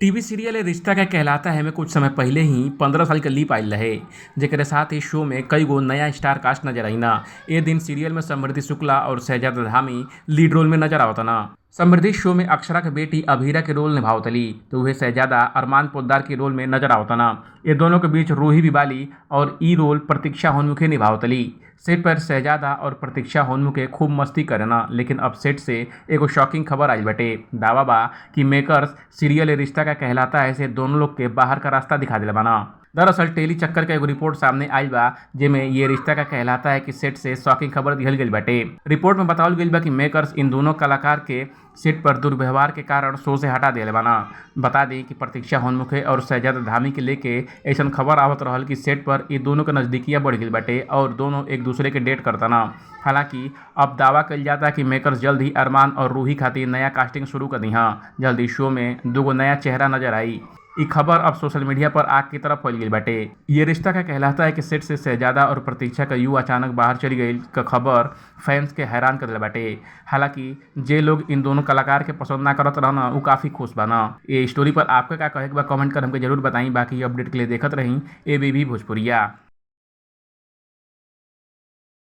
TV serial रिश्ता क्या कहलाता है में कुछ समय पहले ही 15 साल के लीप आयल रहे, जेकरे साथ ही शो में कई गो नया स्टार कास्ट नजर आईना। ए दिन सीरियल में समृद्धि शुक्ला और शहजादा धामी लीड रोल में नजर आवतना। समृद्धि शो में अक्षरा के बेटी अभीरा के रोल निभावतली, तो वह शहजादा अरमान पोद्दार के रोल में नजर आवतना। ये दोनों के बीच रूही भी बाली और ई रोल प्रतीक्षा होनमुखे निभावतली। सेट पर शहजादा और प्रतीक्षा होनमुखे खूब मस्ती करना, लेकिन अब सेट से एगो शॉकिंग खबर आई बटे। दावा बा कि मेकर्स सीरियल रिश्ता का कहलाता है से दोनों लोग के बाहर का रास्ता दिखा दिला बाना। दरअसल टेली चक्कर का एगो रिपोर्ट सामने आयल बा, जेमे ये रिश्ता का कहलाता है कि सेट से शॉकिंग खबर दिहल गई बाटे। रिपोर्ट में बतावल गई बा कि मेकर्स इन दोनों कलाकार के सेट पर दुर्व्यवहार के कारण शो से हटा दिया बाना। बता दी कि प्रतीक्षा होनमुखे और शहजादा धामी के लेके ऐसा खबर आवत रहल कि सेट पर ये दोनों के नज़दीकियाँ बढ़ गई बाटे और दोनों एक दूसरे के डेट करता। हालांकि अब दावा कल जाता कि मेकर्स जल्द ही अरमान और रूही खातिर नया कास्टिंग शुरू कर दी। हाँ, जल्द ही शो में दूगो नया चेहरा नजर आई। ये खबर अब सोशल मीडिया पर आग की तरफ फैल गई बाटे। ये रिश्ता का कहलाता है कि सेट से शहजादा और प्रतीक्षा का you अचानक बाहर चली गई का खबर फैंस के हैरान कर दिला बाटे। हालांकि जे लोग इन दोनों कलाकार के पसंद ना करत रहना वो काफ़ी खुश बाना। ये स्टोरी पर आपका का कहे के बा कमेंट कर हमके जरूर बताई। बाकी अपडेट के लिए देखत रही एबीवी भोजपुरिया।